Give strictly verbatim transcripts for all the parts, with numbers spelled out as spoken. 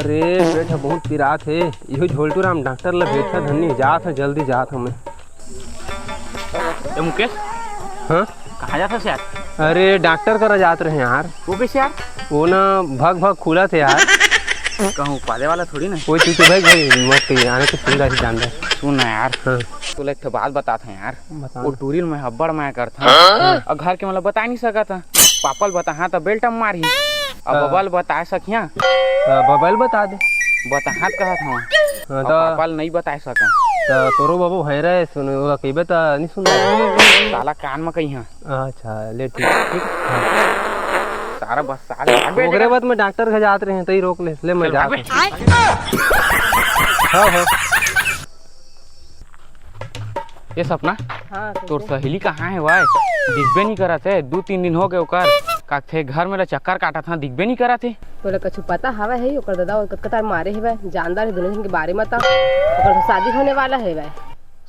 रे, पेट ह बहुत पिरात हे। इहो झोलटू राम डॉक्टर ला भेजत हन, नहीं जात हँव, जल्दी जात हँव मैं। ए मुकेश, हाँ? कहाँ जात हस यार? अरे, डॉक्टर करा जात रहेंव यार। वो कइसे यार? वो ना भग भग खुलत हे यार। कहूँ पाले वाला थोड़ी ना। वो चीज तो भाई, भाई मत कहिए, आने तो सुन रहा है जानदार। सुन ना यार, हाँ। तोला एक ठो बात बताथँव यार। बता वो ना। टूरी ल मैं अब्बड़ मया करथँव। हाँ। अउ घर के मन ला बता नहीं सकत हँव। पापा ल बताहूँ त बेल्ट म मारही। अब हाँ। बबा ल बता सकिहूँ। हाँ, बबा ल बता दे। बताहूँ त कहत हँव। हाँ, अब त पापा ल नहीं बता सकँव। त तोरो बाबू भैरा हे, सुन, ओला कहिबे त नहीं सुनही। साला कान म कहिहूँ। अच्छा, ले ठीक, ठीक। हाँ। सारा बस साला भाग बे ओकरे जगह। बाद मैं डॉक्टर घर जात रहेंव, तहीं रोक ले, ले मैं चल, जात भाग बे। हँव। हाँ, हाँ। ए सपना, हाँ, तोर कहिए। सहेली कहाँ हे भाई? दिखबे नहीं करत हे, दू तीन दिन हो गए ओकर। का कथे घर में ल चक्कर काटत हे, दिखबे नहीं करत हे। तोला कछु पता हवय हे, ओकर ददा ओकर कतका मारे हेवय, जानदार हे दुनों झन के बारे में त। ओकर तो शादी होने वाला हेवय।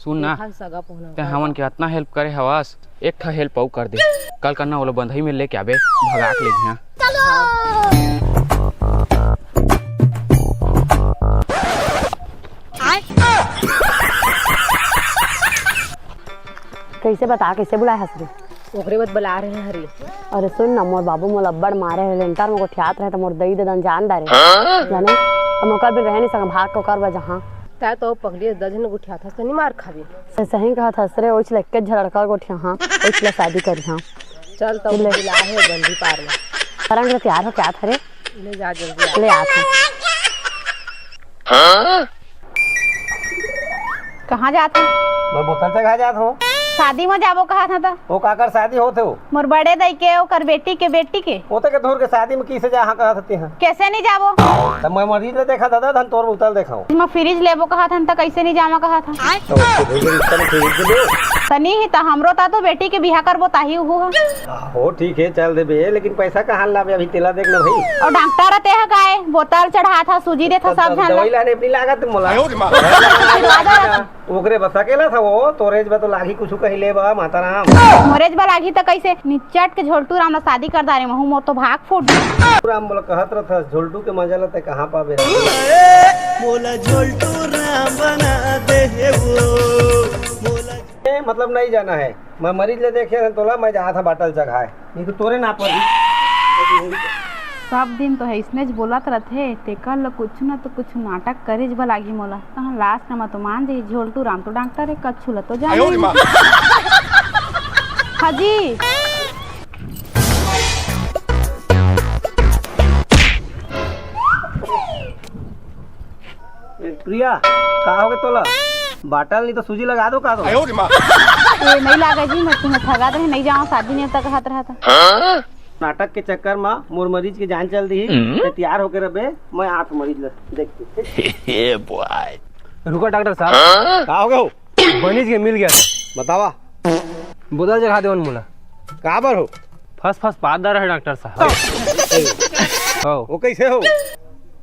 सुन ना, देखा सगा पहुना तैं ओकर हमन का। के अतना help करे हवस, एक ठा help अउ कर दे। कल करना ओला बंधई में लेके आबे, भगा के लेगिहा। कइसे बता, कइसे बुलाए हस रे? ओकरे बर बला रहे हरी। अरे सुन ना, मोर बाबू मोला अब्बड़ मारे हे, लेंटर में गोठियात रहे त मोर दई ददन जान डारे। जाने, हम ओकर बिन रह नहीं सकँव, भाग के ओकर बर जाहूँ। तैं तो पगली दस झन गोठियात हस त नहीं मार खाबे। सही कहत हस रे, ओइच ल एक्के झन लड़का गोठियाहूँ, ओइच ल शादी करिहूँ। चल तब ले। बुला हे बंदी पार में। करंट ले तैयार होके आत हरे। ले जा जल्दी आ। ले आत हँव। कहाँ जात हस? मैं बोतल चघा जात हँव। शादी में जाबो कहत हँव त। वो काकर शादी होत हे वो? मोर बड़े दई के, ओकर बेटी के, बेटी के। ओते के धुर के शादी में किसे जाहूँ कहत हस तेहा? कइसे नहीं जाबो? त मैं मरीज ल देखा दादा, धन तोर बोतल देखाऊँ। मैं फ्रिज लेबो कहत हँव त कइसे नहीं जामा कहत हस? तो उसके भेजे रिश्ता में फ्रिज दे दो। त नहीं ही त हमरो ता तो बेटी के बिहा करबो ताही उहू ह। हो ठीक हे, चल देबे, लेकिन पैसा कहाँ लाबे अभी तेला देख ना भाई। अउ डॉक्टर तेहा काय, बोतल चढ़ात हस, सूजी देत हस, सब झन ला। दवाई लाने अपनी लागत मोला। आशीर्वाद रहत। ओकरे बस अकेला था वो, तोरेज बा तो लागी कुछ कहीं ले बा, माता राम। मोरेज बा लागी त कइसे? निचट के झोलटू राम ला शादी कर डारे महूँ, मोर तो भाग फूट। राम बोला कहत रहत, झोलटू के मजा ला तैं कहाँ पाबे? मोला झोलटू राम बना दे वो, मोला ए, मतलब नहीं जाना हे। मैं मरीज ले देखे हँव तोला, मैं जात हँव बाटल चघाए। नहीं तो तोरे ना पड़ी। सब दिन तो अइसनेच बोलत रथे, तेकर ल कुछु न तो कुछु नाटक करेच बर लागी मोला। तहाँ लास्ट में तो मान जाही, झोलटू राम तो डॉक्टर हे, कछु ल तो जाने। हाँ जी। ए, प्रिया, का होगे तोला? बाटल नहीं तो सूजी लगा दो का तो? ए, नहीं लागे जी, मैं तुम्हें ठगा दे, नहीं जाओ, शादी नहीं तक हाथ रहा था। नाटक के चक्कर में मोर मरीज के जान चल दी। हम्म। ते तैयार होके रबे, मैं आत मरीज ल देख के। रुको डॉक्टर साहब। का होगे हो? बनीज के मिल गया था। बतावा। बोतल चढ़ा दे मोला। का बर हो? फस फस पाद दरा हे डॉक्टर साहब। हो। वो कैसे हो?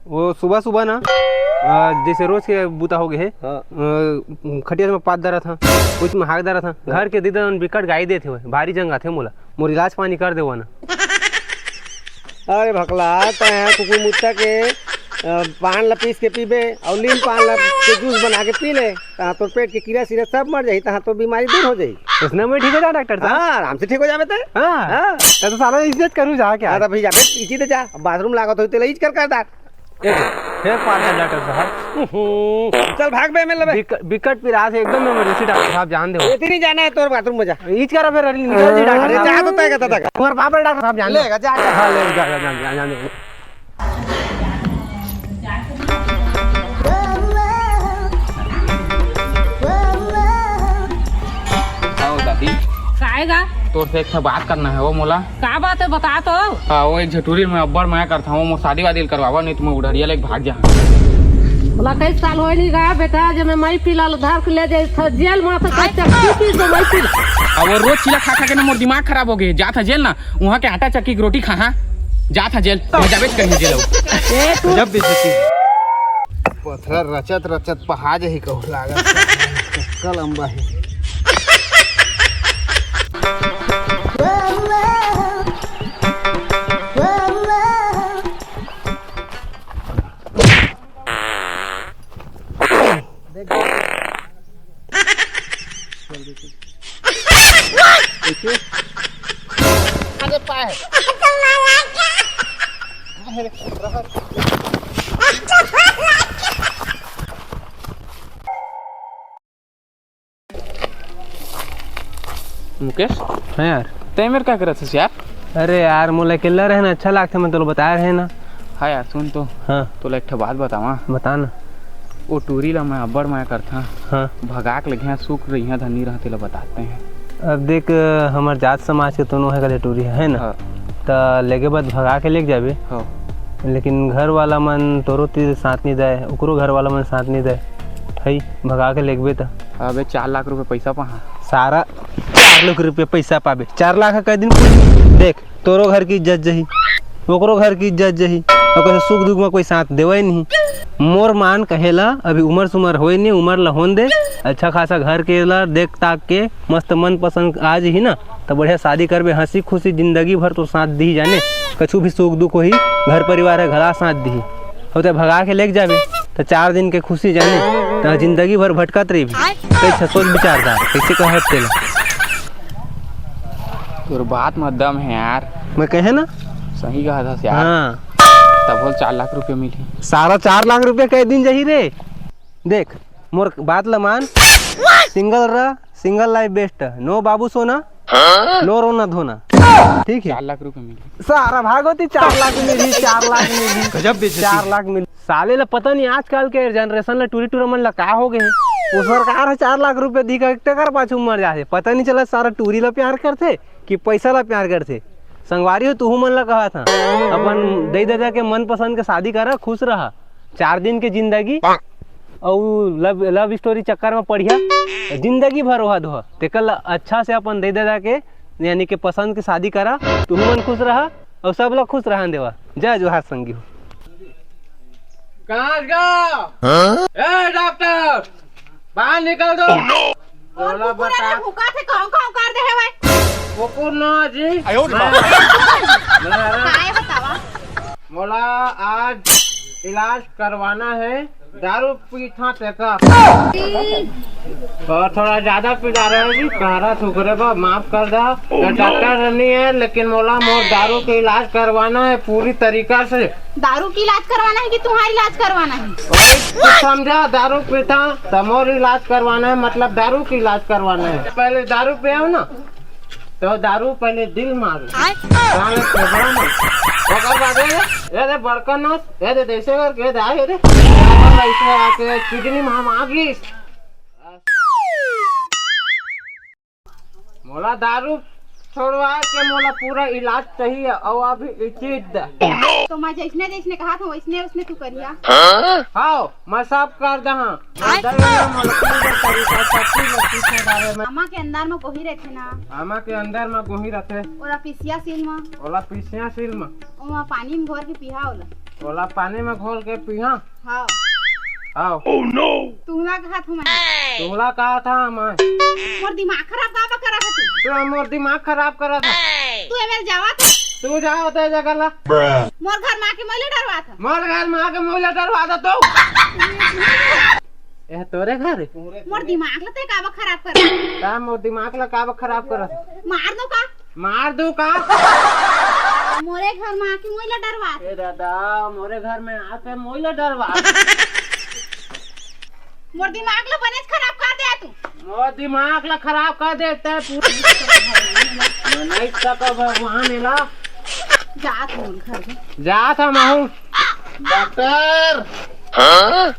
वो सुबह सुबह ना, अ, जैसे रोज के बूता होगे हे, हाँ। अ, खटिया में पाद दरा था, कुछ में हाग दरा था। हाँ। घर के दीदा मन बिकट गाई देथे, भारी जंग आथे मोला, मोर इलाज पानी कर देवा ना। अरे भकला, तैं कुकुर मुत्ता के, अ, पान ला पीस के पीबे अउ लीम पान ला के जूस बना के पी ले, तहाँ तोर पेट के कीड़ा सीरा सब मर जाही, तहाँ तोर बीमारी दूर हो जाही। उसने मैं ठीक हो जा डॉक्टर साहब। हाँ, आराम से ठीक हो जाबे तैं। हाँ। हाँ। तैं तो साला इज्जत करूँ जा क्या? हाँ, तो भाई जाबे, इची दे जा। अब बाथरूम लागत होई, तेला इच कर कर डार। ए, फेर पार कर डॉक्टर साहब। हम्म, चल भाग बे, मिल लेबे। बिक-, बिकट पिरात हे एकदम emergency डॉक्टर साहब, जान दे। एती नहीं जाना हे तोर बाथरूम में जा। इच करा फेर, निकल जी डॉक्टर अरे साहब। जा तो तय का, तय का। तुम्हारे बाप रे डॉक्टर साहब, जान दे। लेगा, जा, जा। हाँ, ले, जा, जा, जा, जा, जा। आओ दादी। काहे गा? तोर से एक ठो बात करना हे वो मोला। का बात हे, बता तो। हाँ, वो एक झटूरी मैं अब्बड़ मया करता हूँ, वो मोर शादी वादी करवावा, नहीं तो मैं उडरिया लेके भाग जा। बोला कई साल होय नहीं गा बेटा, जे मैं माई पीला ल धर के ले जाए था जेल में, तो कई चक्की पी तो माई पीला। अब वो रोज चीला खा खा के ना मोर दिमाग खराब हो गए, जा था जेल ना, वहाँ के आटा चक्की की रोटी खा, हाँ? जा था जेल, मैं जाबे कहीं जेल। ए, तू जब बेइज्जती। पथरा रचत रचत पहा जाही कहूँ लागत। चक्का लंबा है। अरे पाए। मुकेश, हाँ यार। तैं मेर का करत हस यार? अरे यार, मोला अकेल्ला रहना अच्छा लागथे, मैं तोला बताए रहे ना। हाँ यार, सुन तो। हाँ। तोला एक ठो बात बतावां। बता ना। ओ टूरी ला मैं अब्बड़ मया करथां। हाँ। भगा के लेगेंव, सुख रहिहा धनी रहा, तेला बताते हैं। अब देख, हमर जात समाज के तो नो हे कदे टूरी, है ना? हाँ। त लेगे बाद भगा के लेग जाबे। हाँ। लेकिन घर वाला मन तोरो तीर साथ नहीं दे, ओकरो घर वाला मन साथ नहीं दे, है भगा के लेगबे त। अबे चार लाख रुपए पैसा पाहा। सारा चार लाख रुपए पैसा पाबे, चार लाख ह कई दिन पूरी? देख, तोरो घर की इज्जत जही, ओकरो घर की इज्जत जही, ओकर से सुख दुख में कोई साथ देवय नहीं। मोर मान कहेला अभी उमर सुमर होय नहीं, उमर ला होन दे, अच्छा खासा घर के ला देख ताक के मस्त मनपसंद आ जही ना, त बढ़िया शादी करबे, हंसी खुशी जिंदगी भर तोर साथ दिही जाने, कछु भी सुख दुख होही, घर परिवार ह घला साथ दिही। अउ तैं भगा के लेग जाबे, त चार दिन के खुशी जाने, त जिंदगी भर भटकत रहिबे। कइसे सोच विचारदार, कइसे कहत तेला? तोर बात म दम हे यार। मैं कहे ना? सही कहत हस यार। हाँ। तभो ले चार लाख रुपया मिलही। सारा चार लाख रुपया कई दिन जही रे? देख, मोर बात ल मान, सिंगल रह, सिंगल लाइफ बेस्ट, नो बाबू सोना, नो रोना धोना, ठीक है? चार लाख रुपए मिली। सारा भागो ती, चार लाख मिली, चार लाख मिली, गजब बेइज्जती। चार लाख मिली। साले ला पता नहीं आजकल के जनरेशन ला, टूरी टूरा मन ला का हो गए हे। वो सरकार ह चार लाख रुपए दी का, तेकर पाछू मर जाथे, पता नहीं चला सारा टूरी ला प्यार करथे कि पैसा ला प्यार करथे। संगवारी हो, तुहू मन ला कहा था, अपन दई ददा के मनपसंद के शादी करा, खुश रहा। चार दिन के जिंदगी अउ लव, लव स्टोरी चक्कर में पड़िया, जिंदगी भर ओहा दोहा। तेकर ल अच्छा से अपन दई ददा के, यानी कि पसंद के शादी करा, तुहू मन खुश रहा अउ सब ल खुश रहन देवा। जय जोहार संगी हो। कहाँ गा? हाँ? ए डॉक्टर, बाहर निकल दो। Oh no! कौन बोला कुकुर बता। अरे भूखा थे, कौन कौन कर दे है भाई? कुकुर ना जी। आयो रे मैं, बाप। मैं, काय बतावा? मोला आज इलाज करवाना है, दारू पीथा तेका। और थोड़ा ज्यादा पी जा रहे हैं जी, कह रहा थुकरे बा, माफ कर दो। मैं डॉक्टर नहीं है, लेकिन मोला मोर दारू के इलाज करवाना है पूरी तरीका से। दारू की इलाज करवाना है कि तुम्हारा इलाज करवाना है? वही कुछ समझा, दारू पीता तो मोर इलाज करवाना है, मतलब दारू की इलाज करवाना है। पहले दारू पियाओ ना, तो दारू पहले दिल मार। आय। कहाँ ले फेफड़ा में? ओकर बाद ये, ये दे बड़का नस, ये दे जैसे करके, ये दे, ये दे। ऐसे आके किडनी में हम आ गई। मोला दारू छोड़वा के मोला पूरा इलाज चाहिए, और अभी इचित दे। तो मैं जैसने जैसने कहा था, वैसने वैसने तू करिया। हाँ, मैं सब कर दहा। दर्द में मोला पूरा तरीका सब चीज में पीछे डाले में। आमा के अंदर में गोही रहथे ना। आमा के अंदर में गोही रहथे। ओला पिसिया सील में। ओला पिसिया सील में। ओमा पानी में घोर के पिहा ओला। ओला पानी में घोल के पिहा। हाँ। हाँ। Oh no! तुहला कहा था मैं। तुहला कहा था मैं। मोर दिमाग खराब का बा करा था तू? तू मोर दिमाग खराब करा था। तू एमेर जावा था। तू जावा था जगह ला। मोर घर में आके मोला डरवा था। मोर घर में आके मोला डरवा था तू। यह तोरे घर है? मोर दिमाग ला ते का बा खराब करा? ता मोर दिमाग ला का बा खराब करा था? मार दो का? मार दूं का? मोरे घर में आके मोला डरवा। ए दादा, मोरे घर में आके मोला डरवा। मोर दिमाग ला बनेच खराब कर दे तू। मोर दिमाग ला खराब कर दे ते पूरा। नहीं सका भगवान एला। जात मोर घर में। जात हम आहूं। डॉक्टर। हाँ?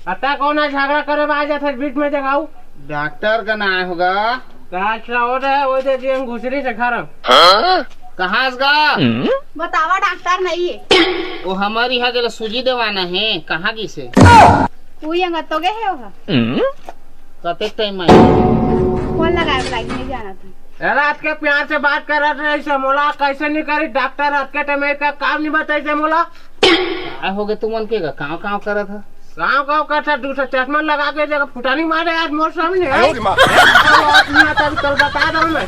अता कौन है झगड़ा करे बा, आ जाथे बीच में जगाऊ। डॉक्टर का नाम होगा। कहाँ से हो रहे, वो दे दिए हम घुसरी से घर। हाँ? कहाँ से गा? बतावा डॉक्टर नहीं है। वो हमारी यहाँ के सूजी देवाना है, कहाँ की से? वो ये अंगत तो गए है वो। कतेक टाइम में? फोन लगाए वाला नहीं जाना था। ए, रात के प्यार से बात करत रहे से मोला, कैसे नहीं करी डॉक्टर, रात के टाइम एक काम नहीं बताई से मोला। का हो गए तुमन के गा? कांव कांव करत ह? कांव कांव करत ह, दूसरा चश्मा लगा के जगह फुटानी मारे आज मोर सामने। अरे माँ। कल बता दो मैं।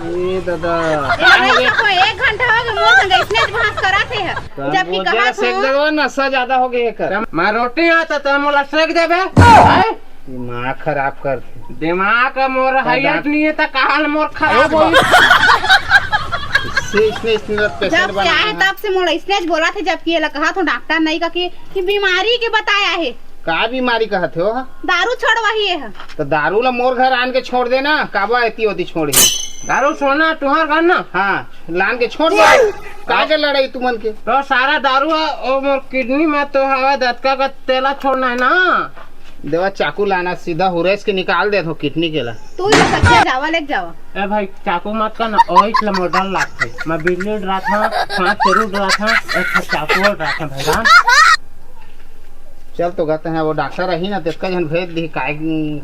ए दादा। ए, नहीं, देखो, एक घंटा हो गया, मोर संग इसने बहस करा थे है। जबकि वो कहा जरा से एक था जगह नशा ज्यादा हो गई है कर। मैं रोटी आता तो मोला सेक देबे। हैं? दिमाग खराब कर दे। दिमाग का मोर का हैयत डॉक्टर नहीं है तो कहाल मोर खराब हो। इसने, इसने, इसने patient जब से बनाया आए है। तब से मोला इसने च बोलथे, जबकि एला कहत हों डॉक्टर नहीं का कि, कि बीमारी के बताया हे। का बीमारी कहत हो? दारू छोड़वाही हे। तो दारू ला मोर घर आन के छोड़ देना, काबर एती ओती छोड़ही। दारू छोड़ना तुंहर घर ना? हाँ, लान के छोड़ दे। का के लड़ाई तुमन के? तो सारा दारू ह, ओ मोर kidney में तो हवा दतका का तेला छोड़ना हे ना। देवा चाकू लाना, सीधा हुरेस के निकाल देथों kidney के ला। तू ही तो सच्चा जावा, लेके जावा। ए भाई, चाकू मत कर ना, ओइच ला मोर डर लागथे। मैं बिल्ली डराथों, सांप जरूर डराथों, एक ठो चाकू और डराथों भाई राम। चल तो कहते हैं, वो डॉक्टर रही ना, तेतका झन भेज दी, काय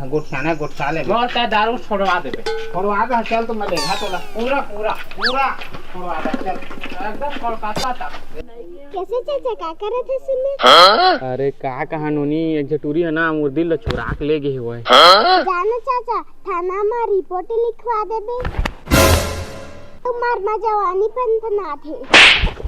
गोठियाना गोठिया ले। मोर का दारू छोड़वा देबे। छोड़वा दे, चल तो मैं लेगा तोला। पूरा, पूरा, पूरा छोड़वा दे, चल। एकदम कोलकाता तक। कैसे चाचा, का करत हे सुन? अरे का कहा नोनी, एक झटूरी है ना, मोर दिल ला चुरा के ले गे हवय। जानो चाचा, थाना मा रिपोर्ट लिखवा देबे। तुम्हार मा जवानी फनफनात हे।